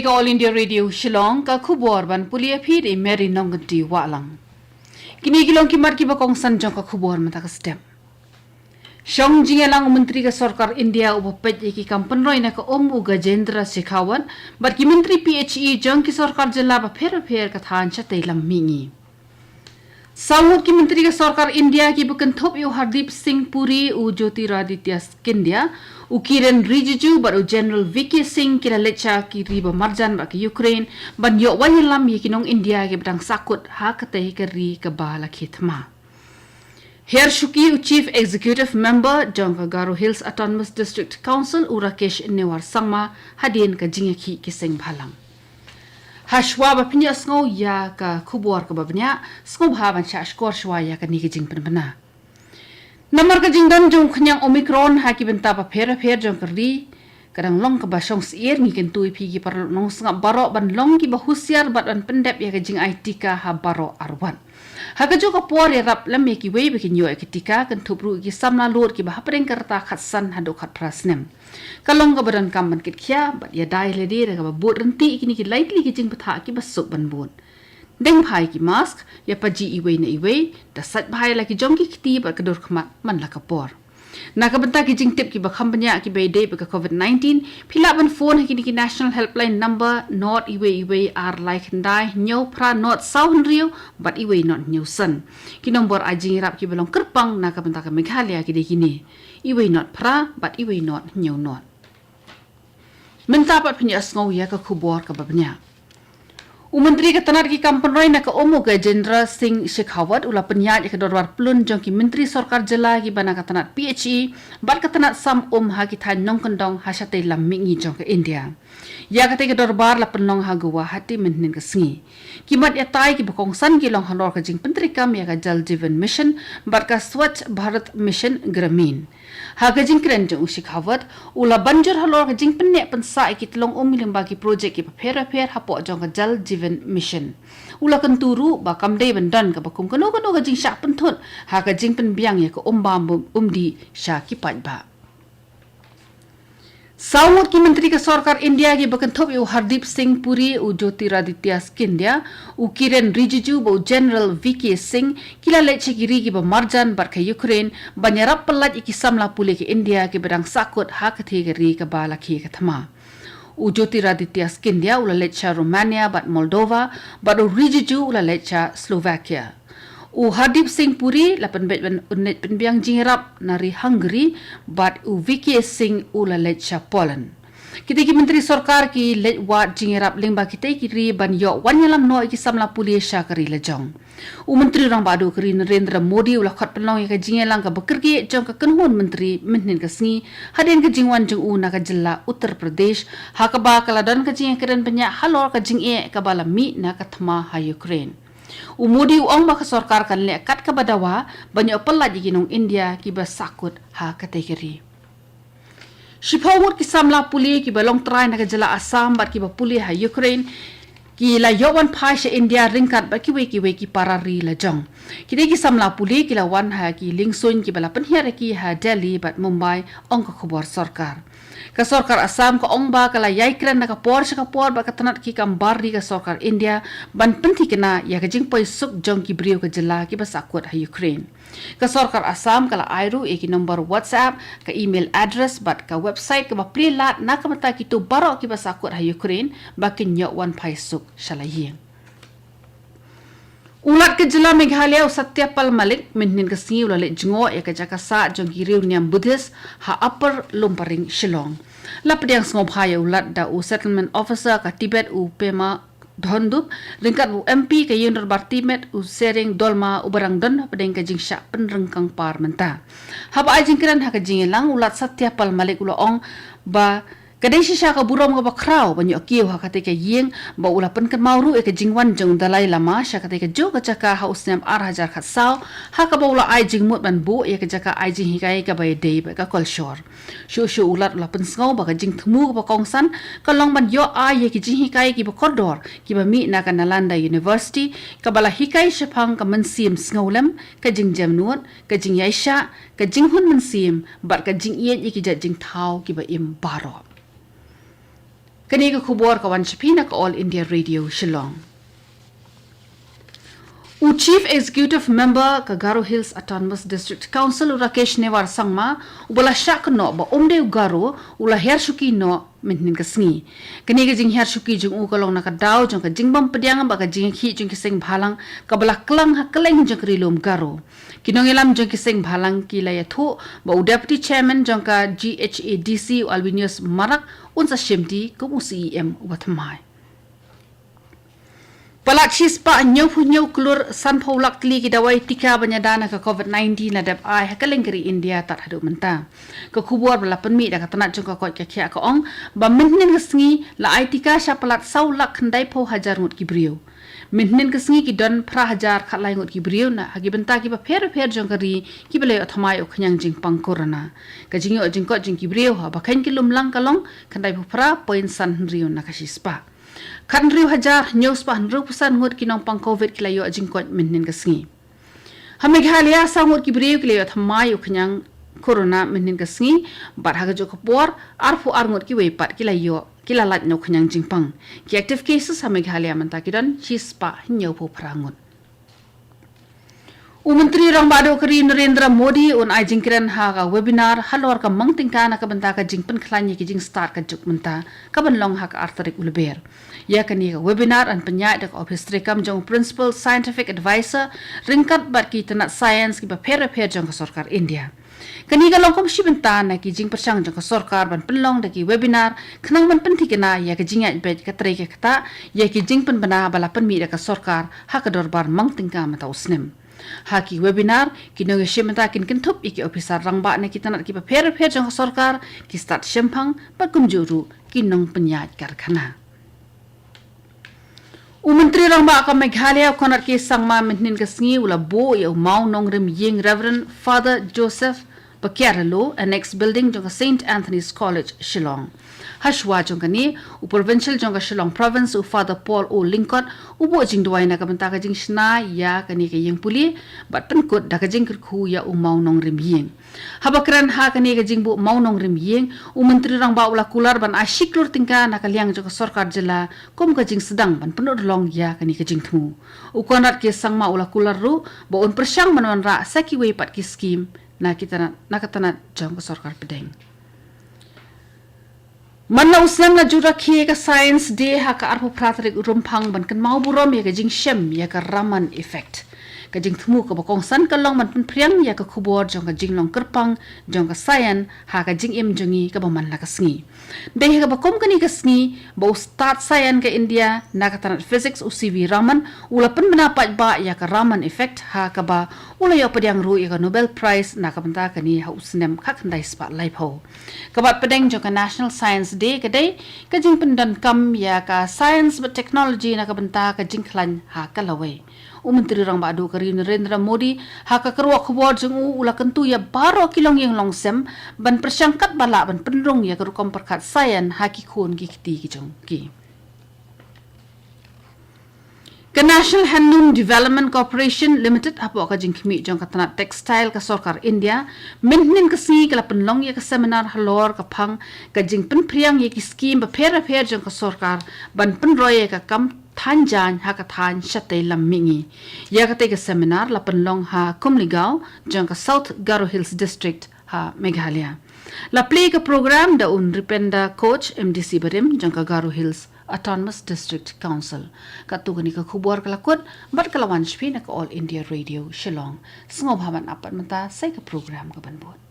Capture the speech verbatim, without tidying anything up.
All India Radio Shillong, ka khubor ban pule ïa phi da i Mary Nongkynti Wahlang. Kine ki long ki mat kiba kongsan jong ka khubor mynta ka step. Shong jingïalang u Myntri ka Sorkar India uba peit ïa ki kam pynroi na ka um u Gajendra Shekhawat bad ki Myntri P H E jong ki sorkar jylla bapher bapher ka thaiñ shatei lam mihngi. Saw ngut ki Myntri ka Sorkar India kiba kynthup ïa u Hardeep Singh Puri, u Jyotiraditya Scindia, u Kiren Rijiju bad u General V K Singh ki la leit sha ki ri ba marjan bad ka Ukraine ban ïoh wan ïalam ïa ki nong India kiba dang sahkut ha katei ka ri kaba la khie thma. Her shuki u Chief Executive Member jong ka Garo Hills Autonomous District Council u Rakesh Newar Sangma hadien ka jingïakhih ki seng bhalang. Hashwa ba pynïohsngew ïa ka khubor kaba bniah, sngewbha ban shah shkor shwa ïa kane ka jingpynbna. Namar ka jingdon jong u khñiang Omicron ha ki bynta bapher bapher jong ka ri, ka dang long kaba shong syier, ngi kyntu ïa phi ki paralok nongsngap baroh ban long kiba husiar bad ban pyndep ïa ka jingai tika ha baroh arwat. Ha kajuh ka por ïarap lem ïa kiwei ba kin ïoh ïa ka tika, kynthup ruh ïa ki samla lud kiba hapdeng ka rta khatsan haduh khatphra snem. Ka long kaba donkam ban kitkhia bad ïada ïalade da kaba bud ryntih ïa kine ki lai tylli ki jingbthah kiba suk ban bud. Deng bha ïa ki mask, ïa paji iwei na iwei, da sait bha ïa la ki jong ki kti bad ka dur khmat man la ka por. Na ka bynta ki jingtip kiba kham bniah kiba ïadei bad ka COVID nineteen, phi lah ban phone ha kine ki National Helpline Number, nod iwei iwei ar lai khyndai hynñiew phra nod saw hynriew bad iwei nod hynñiew san. Ki nombor ai jingïarap kiba long kyrpang na ka bynta ka Meghalaya ki dei kine: iwei nod phra bad iwei nod hynñiew nod. Mynta pat pynïohsngew ïa ka khubor kaba bniah. U Myntri ka tnat ki kam pynroi na ka um u Gajendra Singh Shekhawat u la pynïaid ïa ka dorbar plun jong ki Myntri Sorkar Jylla kiba na ka tnat P H E bad ka tnat sam um ha ki thaiñ nongkyndong ha shatei lam mihngi jong ka India. Ïa katei ka dorbar la pynlong ha Guwahati mynhynnin ka sngi. Ki mat ïatai kiba kongsan ki long halor ka jingpyntreikam ïa ka Jal Jeevan Mission bad ka Swachh Bharat Mission Gramin. Ha ka jingkren jong u Shekhawat, u la ban jur halor ka jingpynneh pynsah ïa ki tyllong um lyngba ki projek kiba pher bapher hapoh jong ka Jal Jeevan Mission. U la kyntu ruh ba kam dei ban don kaba kum kano kano ka jingshah pynthut ha ka jingpynbiang ïa ka um bam um dih sha ki paidbah. Saw ngut ki Myntri ka Sorkar India kiba kynthup ïa u Hardeep Singh Puri, u Jyotiraditya Scindia, u Kiren Rijiju bad u General V K Singh ki la leit sha ki ri kiba marjan bad ka Ukraine ban ïarap pyllait ïa ki samla pule ka India kiba dang sahkut ha katei ka ri kaba la khie ka thma. U Jyotiraditya Scindia u la leit sha Romania bad Moldova, bad u Rijiju u la leit sha Slovakia. U Hardeep Singh Puri la pynbeit ban un leit pynbiang jingïarap na ri Hungary, bad u V K Singh u la leit sha Poland. Kitei ki Myntri Sorkar ki leit wad jingïarap lyngba kitei ki ri ban ïoh wan ïalam noh ïa ki samla pule sha ka ri lajong. U Myntri Rangbah Duh ka ri Narendra Modi u la khot pynlong ïa ka jingïalang kaba kyrkieh jong ka kynhun Myntri mynhynnin ka sngi hadien ka jingwan jong u na ka jylla Uttar Pradesh, ha kaba ka la don ka jingïakren bniah halor ka jingeh kaba la mih na ka thma ha Ukraine. U Modi u ong ba ka sorkar kan leh kat kaba dawa ban ïoh pyllait ïa ki nong India kiba sahkut ha katei ka ri. Shiphew ngut ki samla pule kiba long trai na ka jylla Assam bad kiba pule ha Ukraine ki la ïoh wan phai sha India ryngkat bad kiwei kiwei ki para ri lajong. Kitei ki samla pule ki la wan ha ki liengsuiñ kiba la pynhiar ïa ki ha Delhi bad Mumbai, ong ka khubor sorkar. Ka sorkar Assam ka ong ba ka la ïai kren na ka por sha ka por bad ka tnat ki kam bar ri ka sorkar India ban pynthikna ïa ka jingpoi suk jong ki briew ka jylla kiba sahkut ha Ukraine. Ka sorkar Assam ka la ai ruh ïa ki nombor WhatsApp, ka email address bad ka website kaba plie lad na ka bynta kito baroh kiba sahkut ha Ukraine ba kin ïoh wan phai suk sha la ïing. U Lat ka jylla Meghalaya u Satya Pal Malik mynhynnin ka sngi u la leit jngoh ïa ka jaka sah jong ki riewniam Buddhist ha Upper Lumparing, Shillong. La pdiang sngewbha ïa u Lat da u Settlement Officer ka Tibet u Pema Dhondup, ryngkat u M P ka Ïing Dorbar Tibet u Tshering Dolma, uba dang don hapdeng ka jingshah pynryngkang par mynta. Haba ai jingkren ha ka jingïalang, u Lat Satya Pal Malik u la ong ba ka dei shisha ka burom kaba khraw ban ïoh kiew ha katei ka ïing, bad u la pynkynmaw ruh ïa ka jingwan jong u Dalai Lama sha katei kajuh ka jaka ha u snem ar hajar khatsaw, ha kaba u la ai jingmut ban buh ïa ka jaka ai jinghikai kaba ïadei bad ka kolshor. Shuh shuh u Lat u la pynsngew ba ka jingthmu kaba kongsan ka long ban ïoh ai ïa ki jinghikai kiba kordor kiba mih na ka Nalanda University, kaba la hikai shaphang ka mynsiem sngewlem, ka jingjemnud, ka jingïaishah, ka jinghun mynsiem bad ka jingïeit ïa ki jait jingthaw kiba im baroh. Kane ka khubor ka wan sha phi na ka All India Radio Shillong. U Chief Executive Member ka Garo Hills Autonomous District Council, u Rakesh Newar Sangma, uba la shah kynnoh ba um dei u Garo, u la hiar shuki noh mynhynnin ka sngi. Kane ka jinghiar shuki jong u ka long na ka daw jong ka jingbym pdiang bad ka jingkhih jong ki seng bhalang kaba la klang ha kylleng jong ka Ri Lum Garo. Ki nongïalam jong ki seng bhalang ki la ïathuh ba u Deputy Chairman jong ka G H A D C, u Albinus Marak, un sa shimti kum u C E M uba thymmai. Palat shispah hynñiewphew hynñiew klur sanphew lak tylli ki dawai tika ban ïada na ka COVID nineteen la dep ai ha kylleng ka ri India tad haduh mynta. Ka khubor ba la pynmih da ka tnat jong ka koit ka khiah ka ong ba mynhynnin ka sngi la ai tika sha palat saw lak khyndaiphew hajar ngut ki briew. Mynhynnin ka sngi ki don phra hajar khatlai ngut ki briew na ha ki bynta kiba pher bapher jong ka ri kiba la ïoh thymmai u khñiang jingpang corona. Ka jingïoh jingkoit jong ki briew haba kheiñ ki lumlang ka long khyndaiphew phra point san hynriew na ka shispah. Khathynriew hajar hynñiewspah hynriewphew san ngut ki nongpang COVID ki la ïoh jingkoit mynhynnin ka sngi. Ha Meghalaya, saw ngut ki briew ki la ïoh thymmai u khñiang corona mynhynnin ka sngi, bad ha kajuh ka por arphew ar ngut kiwei pat ki la ïoh, ki la lait na u khñiang jingpang. Ki active cases ha Meghalaya mynta ki don shispah hynñiewphew phra ngut. U Myntri Rangbah Duh ka ri Narendra Modi un ai jingkren ha ka webinar halor ka mang tyngka na ka bynta ka jingpynkhlaiñ ïa ki jingstad ka juk mynta, ka ban long ha ka ar tarik u Lber. Ïa kane ka webinar yn pynïaid da ka ophis treikam jong u Principal Scientific Advisor ryngkat bad ki tnat science kiba pher bapher jong ka sorkar India. Kane ka long kum shi bynta na ki jingpyrshang jong ka sorkar ban pynlong da ki webinar khnang ban pynthikna ïa ka jingïaid beit ka trei ka ktah ïa ki jingpynbna ba la pynmih da ka sorkar ha ka dorbar mang tyngka mynta u snem. Ha ki webinar, ki nongïashim bynta kin kynthup ïa ki ophisar rangbah na ki tnat kiba pher bapher jong ka sorkar, ki stad shemphang bad kumjuh ruh ki nongpynïaid karkhana. U Myntri Rangbah ka Meghalaya, u Conrad K Sangma, mynhynnin ka sngi u la buh ïa u mawnongrim ïing Reverend Father Joseph Pakiaralo, Annex Building jong ka Saint Anthony's College, Shillong. Hashwa jong kane, u Provincial jong ka Shillong Province, u Father Paul O Lyngkot, u buh jingduwai na ka bynta ka jingshna ïa kane ka ïing pule bad pynkut da ka jingkyrkhu ïa u mawnongrim ïing. Haba kren ha kane ka jingbuh mawnongrim ïing, u Myntri Rangbah u la kular ban ai shi klur tyngka na ka liang jong ka sorkar jylla kum ka jingsdang ban pynurlong ïa kane ka jingthmu. U Conrad K Sangma u la kular ruh ba un pyrshang ban wanrah sa kiwei pat ki skim na ki tnat, na ka tnat jong ka sorkar pdeng. Man la u snem la ju rakhe ka Science Day ha ka arphew phra tarik u Rymphang ban kynmaw burom ïa ka jingshem ïa ka Raman effect. Ka jingthmu kaba kongsan ka long ban pynphriang ïa ka khubor jong ka jinglong kyrpang jong ka science ha ka jingim jong ngi kaba man la ka sngi. Dei ha kaba kum kane ka sngi ba u stad science ka India na ka tnat physics, u C V Raman, u la pynbna paidbah ïa ka Raman effect, ha kaba u la ïoh pdiang ruh ïa ka Nobel Prize na ka bynta kane ha u snem khatkhyndai spah laiphew. Ka bat pdeng jong ka National Science Day ka dei ka jingpyndonkam ïa ka science bad technology na ka bynta ka jingkhlaiñ ha ka lawei. U Myntri Rangbah Duh ka ri Narendra Modi, ha ka kyrwoh khubor jong u, u la kyntu ïa baroh ki longïing longsem ban pyrshang katba lah ban pynrung ïa ka rukom pyrkhat science ha ki khun ki kti ki jong ki. Ka National Handloom Development Corporation Limited, hapoh ka jingkhmih jong ka tnat textile ka sorkar India, mynhynnin ka sngi ka la pynlong ïa ka seminar halor ka phang ka jingpynphriang ïa ki skim bapher bapher jong ka sorkar ban pynroi ïa ka kam thaiñ jaiñ ha ka thaiñ shatei lam mihngi. Ïa katei ka seminar la pynlong ha Kumligaon jong ka South Garo Hills District ha Meghalaya. La plie ka program da u Nripender Koch, M D C barim jong ka Garo Hills Autonomous District Council. Katto kane ka khubor ka la kut bad ka la wan sha phi na ka All India Radio Shillong. Sngewbha ban ap pat mynta, sa ka program ka ban bud.